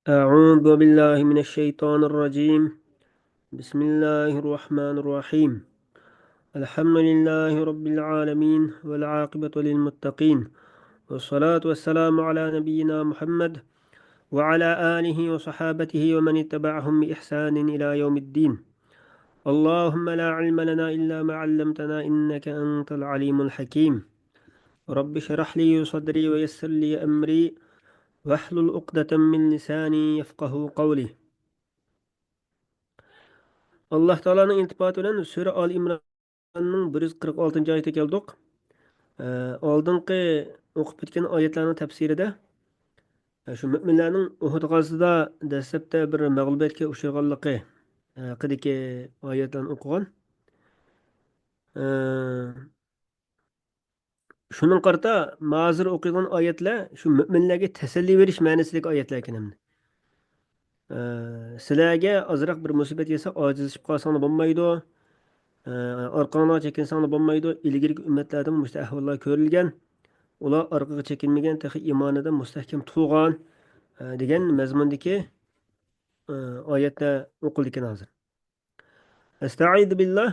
أعوذ بالله من الشيطان الرجيم. بسم الله الرحمن الرحيم. الحمد لله رب العالمين والعاقبة للمتقين، والصلاة والسلام على نبينا محمد وعلى آله وصحابته ومن اتبعهم بإحسان إلى يوم الدين. اللهم لا علم لنا إلا ما علمتنا إنك أنت العليم الحكيم. رب اشرح لي صدري ويسر لي أمري واحلل عقدة من لساني يفقه قولي. Allah Teala'nın iltifatı bilan Sure Ali İmran'ın 146. Ayeti geldik. Oldingi o'qib o'tgan oyatlarning tafsirida shu mo'minlarning Uhud g'azida dastlabda bir mag'lubiyatga uchraganligi haqidagi oyatlarni o'qigan. Shuning qarata hozir o'qigan oyatlar shu mo'minlarga tasalli berish ma'nosidagi oyatlar ekan endi. Sizlarga ozroq bir musibat kelsa ojizlashib qolsanglar bo'lmaydi. Orqangga chekinsanglar bo'lmaydi. Ilgirgi ummatlarda mushta ahvollar ko'rilgan. Ular orqaga chekinmagan, texi iymonida mustahkam turgan degan mazmundagi oyatlar o'qildi ekan hozir. Estaizu billah.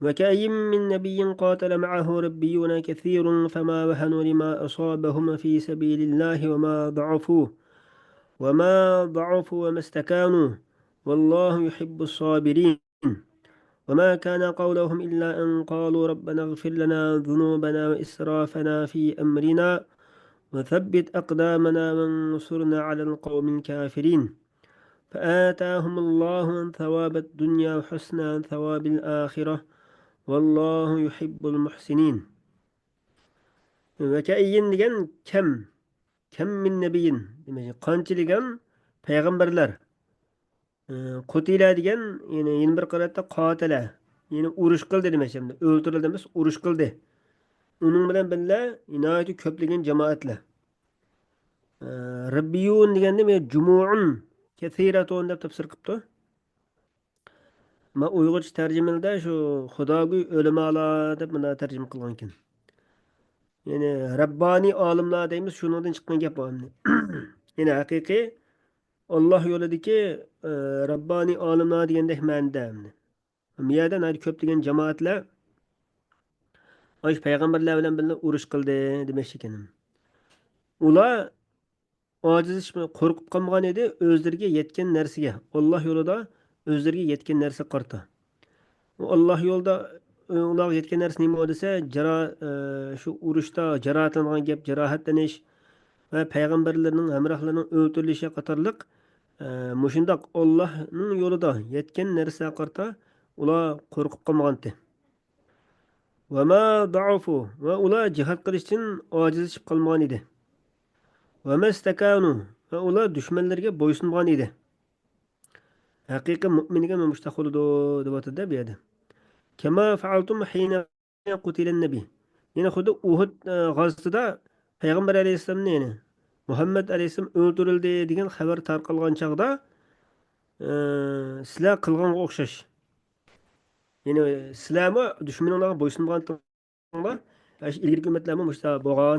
وكأي من نبي قاتل معه ربيون كثير فما وهنوا لما أصابهم في سبيل الله وما ضعفوا وما استكانوا والله يحب الصابرين. وما كان قولهم إلا أن قالوا ربنا اغفر لنا ذنوبنا وإسرافنا في أمرنا وثبت أقدامنا وانصرنا على القوم الكافرين. فآتاهم الله ثواب الدنيا وحسن ثواب الآخرة والله يحب المحسنين. وكأين degan kam kam min nabiyyin demak qanchaligan payg'ambarlar, qutila degan, ya'ni yana bir qiroatda qotila, ya'ni urush qildi demak, endi o'ldirildi emas, urush qildi. Uning bilan birga nihoyatda ko'plagan jamoatlar. Rabbiyun deganda men jumuun kasiratun deb tafsir qilibdi. Ma Uyg'urcha tarjimada shu xudogo'y ulamolar deb buni tarjima qilgan ekan. Ya'ni rabboniy olimlar deymiz, shundan chiqqan gap bu endi. Ya'ni haqiqiy Alloh yo'lidagi rabboniy olimlar degandek ma'noda endi. Bu yerda ko'plagan jamoatlar ay payg'ambarlar bilan birga urush qildi demoqchi ekan. Ular ojizlashib qo'rqib qolmagan edi o'zlariga yetgan narsaga. Alloh yo'lida o'zlariga yetgan narsa qarta. Alloh yo'lida ularga yetgan narsa nima desa, jara shu urushda jarohatlangan gap, jarohatlanish va payg'ambarlarning hamrohlarining o'ldirilishi qatorliq mushundoq Allohning yo'lida yetgan narsa qarta ular qo'rqib qolmagandi. Va ma da'ufu, va ular jihad qilishdan ojizlashib qolmagan edi. Va mastakanu, va ular dushmanlarga bo'ysunmagan edi. Haqiqiy mo'minga mushtaq bo'ladi deyotdi bu yerda. Kama fa'altum hina qutila nabiy. Ya'ni xuddi Uhud g'azotida payg'ambar alayhissalomni, ya'ni Muhammad alayhissalom o'ldirildi degan xabar tarqalgan chog'da sizlar qilganga o'xshash. Ya'ni sizlarmi dushmanlarga bo'ysunmagan, ilgirgi ummatlarmi mushta bo'lgan,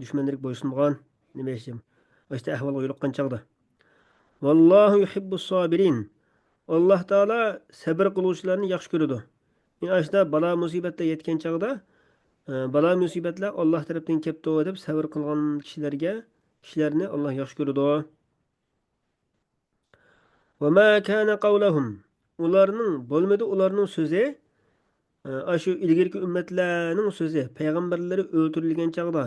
dushmanlarga bo'ysunmagan nima ishim. İşte ahvolga yo'liqqan chog'da. Vallohu yuhibbus sobirin. Alloh taolo sabr qiluvchilarni yaxshi ko'radi. Ya'ni ashda balo musibatda yetgan chog'da balo musibatlar Alloh tarafdan kelibdi deb sabr qilgan kishilarni Alloh yaxshi ko'radi. Va ma kana qawluhum. Ularning bo'lmadi ularning so'zi, shu ilgirgi ummatlarning so'zi payg'ambarlari o'ldirilgan chog'da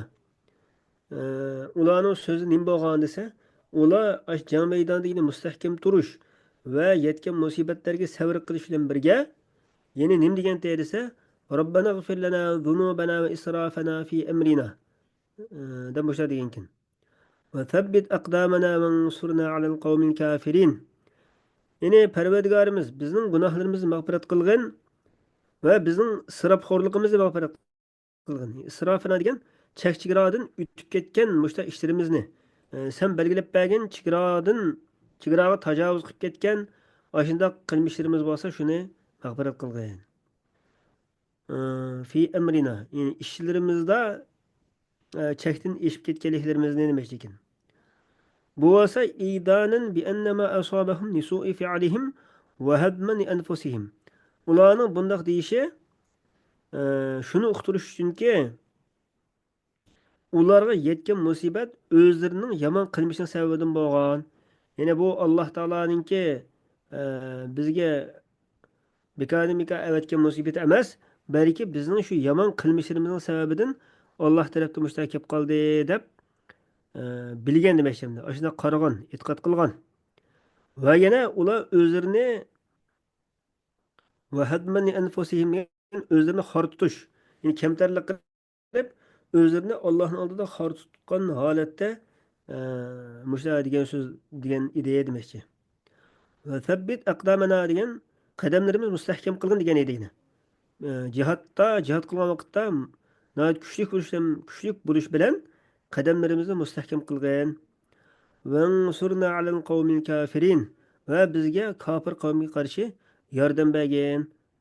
ularning so'zi nima bo'lgan desa, ular ash jang maydonida mustahkam turish va yetgan musibatlarga sabr qilish bilan birga yana nima degan desa, Robbana g'fir lana zunubana va israfana fi amrina deb boshla degan ekan. Va thabbit aqdamana vansurna alal qawmil kafirin. Ya'ni Parvardigorimiz bizning gunohlarimizni mag'firat qilgin va bizning isrofxo'rligimizni mag'firat qilgin. Isrofina degan chek chegaradan o'tib ketgan mushta ishlarimizni, sen belgilab bergan chegaradan chegaraga tajovuz qilib ketgan ashundoq qilmishlarimiz bo'lsa, shuni mag'firat qilgin. Fi amrina, ya'ni ishlarimizda chekdan eshib ketganliklarimizni demoqchi ekan. Bu bolsa idanen bi enne ma asabahum li su'i fi'lihim ve hadmen li enfusihim. Ularning bundaq deyishi shuni uqtirish uchunki ularga yetgan musibat o'zlarining yomon qilmishining sababidan bo'lgan. Ya'ni bu Alloh taoloninki bizga bekordan bekor avatgan musibat emas, balki bizning shu yomon qilmishlarimizning sababidan Alloh tarafdan mushta kelib qoldi deb bilgan demakchi. Shunday qaragan, e'tiqod qilgan. Va yana ular o'zlarini va hadman li anfusihim o'zlarini xor tutish, ya'ni kamtarlik qilib o'zlarini Allohning oldida xor tutgan holatda mushla degan so'z degan ideya demakchi. Va sabbit aqdamana degan qadamlarimiz mustahkam qilgin degan edi. Jihatda, jihat qilgan vaqtda kuchlik bo'lish, kuchlik bo'lish bilan qadamlarimizni mustahkam qilgin. Vansurna alal qavmil kafirin va bizga kofir qavmga qarshi yordam bergin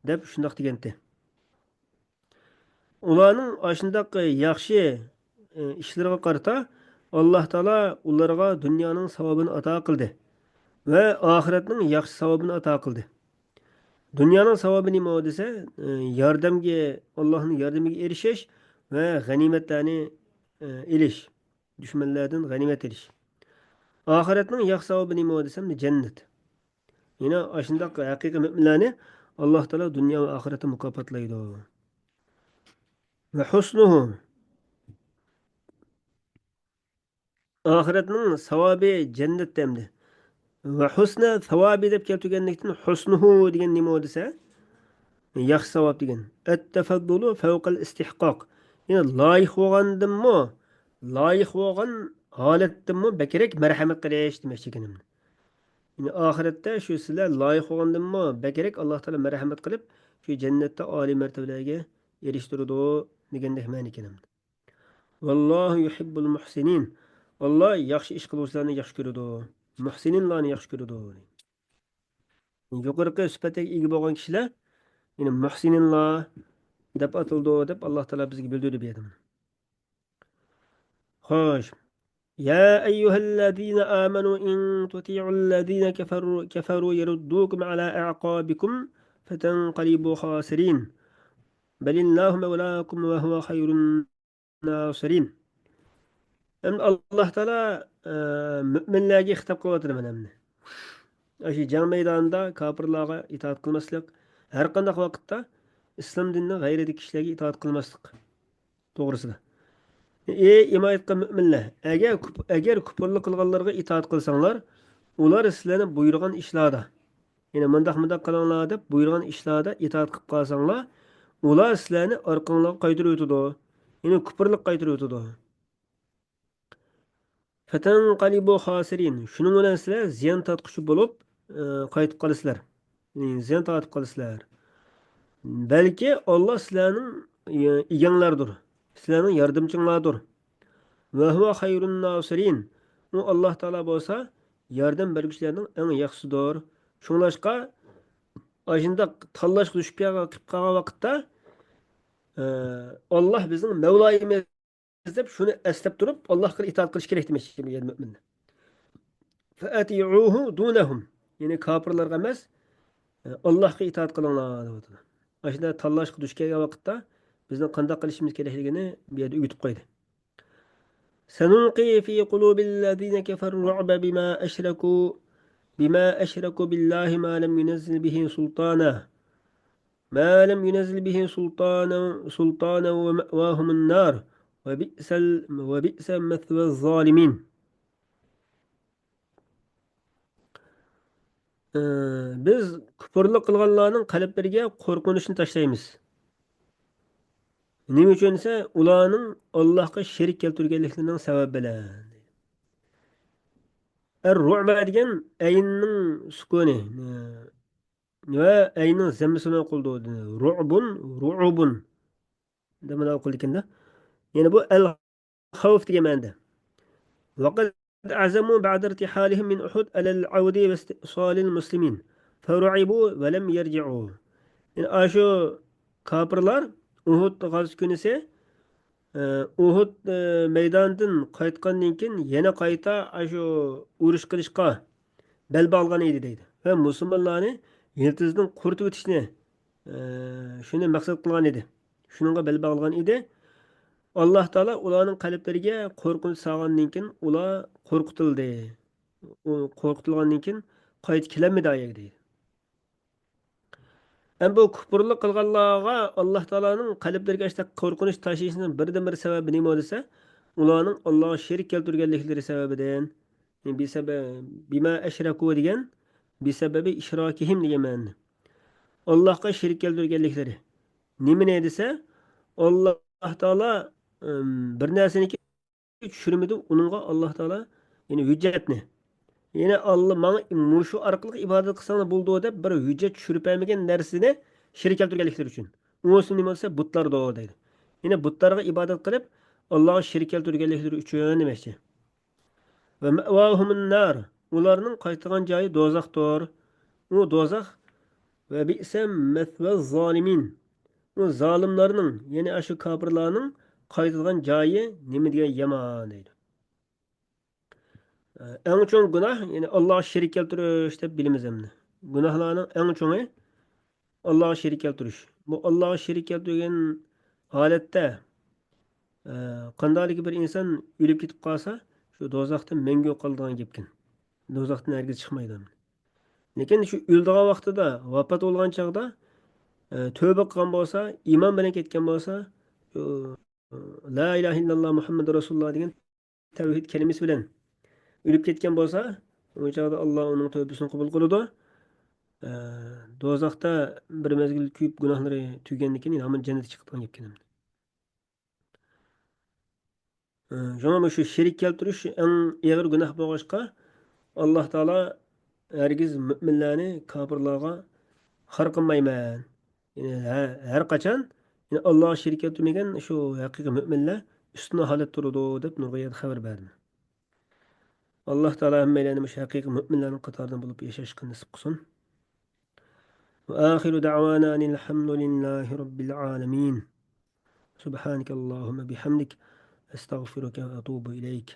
deb shundoq deganti. Ularning ashundaq yaxshi ishlariga qarata Alloh taolo ularga dunyoning savobini ato qildi va oxiratning yaxshi savobini ato qildi. Dunyoning savobi nima desa, yordamga, Allohning yordamiga erishish va g'animatlarni elish, dushmanlardan g'animat elish. Oxiratning yaxshi savobi nima desam, jannat. Yine ashundaq haqiqiy mo'minlarni Alloh taolo dunyo va oxiratda mukofotlaydi. Va husnuhu oxiratning savobi jannatda endi. Va husna savobi deb keltirganlikdan husnuhu degan nima desa, yaxshi savob degan. At-tafaddulu fawqal istihqoq. Ya'ni loyiq bo'lgandinmi, loyiq bo'lgan holatdanmi bakrak marhamat qilish demoqchi ekan. Ya'ni oxiratda shu sizlar loyiq bo'lgandinmi bakrak Alloh taolo marhamat qilib shu jannatda oliy martabalarga erishtiradi degandek ma'no ekan. Vallohu yuhibbul muhsinin. Alloh yaxshi ish qiluvchilarni yaxshi ko'radi. Muhsininlarni yaxshi ko'radi. Yuqorqi sifatga ega bo'lgan kishilar ya'ni muhsininlar deb ataldi deb Alloh taolo bizga bildirdi bu yerda. Xo'sh. يا أيها الذين آمنوا إن تطيعوا الذين كفروا يردوكم على أعقابكم فتنقلبوا خاسرين بل الله مولاكم وهو خير الناصرين. Endi Alloh taolo mo'minlarga xitob qilyotidi mana buni. Shu jang maydonida kofirlarga itoat qilmaslik, har qanday vaqtda islom dinining g'ayridagi kishilarga itoat qilmaslik to'g'risida. Ey iymon etgan mo'minlar, agar kufrlik qilganlarga itoat qilsanglar, ular sizlarni buyurgan ishlarda, ya'ni mundaq mundaq qilinglar deb buyurgan ishlarda itoat qilib qolsanglar, ular sizlarni orqanglarga qaytarib o'tadi. Ya'ni kufrlik qaytarib o'tadi. Fetenqalibu xasirin. Shuning bilan sizlar ziyon tortquchi bo'lib qaytib qolasizlar. Ya'ni ziyon tortib qolasizlar. Balki Alloh sizlarning eganglardir. Sizlarning yordamchinglardir. Va huwa xayrun nasirin. U Alloh taolo bo'lsa yordam berguchilarning eng yaxshisidir. Shunglashqa ashundaq tanlashga tushib qolgan vaqtda Alloh bizning Mavloyimiz deb shuni eslab turib Allohga itoat qilish kerak demoqchi mo'minlar. Faati'uhu dunahum. Ya'ni kofirlarga emas, Allohga itoat qilinglar deyapti. Ashunda tanlashga duch kelgan vaqtda bizni qanday qilishimiz kerakligini bu yerda o'rgatib qo'ydi. Sanulqi fi qulubil-ladina kafaru ru'ba bima ashraku billahi ma lam yunazzil bihi sultana. Ma lam yunazzil bihi sultana va ma'wahumun nar va bi'sa mathwa zolimin. Biz kufrlik qilganlarning qalblariga qo'rqinchni tashlaymiz. Nima uchun desa, ularning Allohga sherik keltirganliklarining sababi bilan. Er-ru'ba degan ayinning sukuni va ayinning zammisini o'qildi. Ru'bun, ru'ubun deb o'qildi ekanda. Ya'ni bu el-xavf degan ma'noda. Vaqad azamu ba'da irtihalihim min Uhud alal avdi va istisalil muslimin faru'ibu va lam yerji'u. Ya'ni shu kofirlar Uhud g'azosi kunisi Uhud maydonidan qaytgandan keyin yana qayta shu urush qilishga bel bog'lagan edi deydi. Va musulmonlarni yiltizdan quritib o'tishni shuni maqsad qilgan edi. Shuningga bel bog'lagan edi. Alloh taolo ularning qalblariga qo'rqinch solgandan keyin ular qo'rqitildi. Qo'rqitilgandan keyin qaytib kelolmadi ayaga deydi. Hem bu kupurluk qilganlarga Alloh taoloning qalblariga işte qo'rqinch tashlashining birdan bir sababi nima desa, ularning Allohga sherik keltirganliklari sababidan. Bima ashraku degan, bisababi ishrokihim degan ma'ni. Allohga sherik keltirganliklari. Nimani desa, Alloh taolo bir narsani tushirmadi, uningga Alloh taolo ya'ni hujjatni yine Allah bana muşu orqali ibodat qilsanglar bo'ldi deb bir hujjat tushirib bermagan narsani sherik keltirganliklari uchun. Unisi nima desa, butlar deydi. Yine butlarga ibodat qilib Allohga sherik keltirganliklari uchun demoqchi. Va ma'vahumun nar. Ularning qaytadigan joyi do'zaxdir. U do'zax va bi'sa masva zolimin. U zolimlarning, ya'ni shu kofirlarning qaytadigan joyi nima degan yomon deydi. Eng cho'ng gunoh ya'ni Allohga sherik keltirish deb bilamiz endi. Gunohlarning eng cho'ngi Allohga sherik keltirish. Bu Allohga sherik keltirgan holatda qandaylik bir inson o'lib ketib qolsa, shu do'zaxda mangu qoladigan gapkin. Do'zaxdan hargiz chiqmaydi. Lekin shu o'ldigan vaqtida, vafot bo'lgan chog'da tövbe qilgan bo'lsa, iymon bilan ketgan bo'lsa, la ilaha illalloh Muhammadu Rasululloh degan tavhid kalimasi bilan o'lib ketgan bo'lsa, o chog'da Alloh uning tövbesini qabul qiladi. Do'zaxda bir mezgil kuyib gunohlari tugagandan keyin hamon jannatga chiqadigan gapkin. Shunga shu sherik keltirish eng og'ir gunoh bo'lg'achqa Alloh taolo hargiz mo'minlarni kofirlarga xor qilmayman. Ya'ni har qachon ya'ni Allohga sherik keltirmagan shu haqiqiy mo'minlar ustun holat turadi deb nurg'iyat xabar berdi. Alloh taolo hammalarni shu haqiqiy mo'minlarning qatoridan bo'lib yashashga nasib qilsin. Va axiru da'wana alhamdulillahi robbil alamin. Subhanaka Allohumma bihamdik. Astagfiruka va atubu ilayk.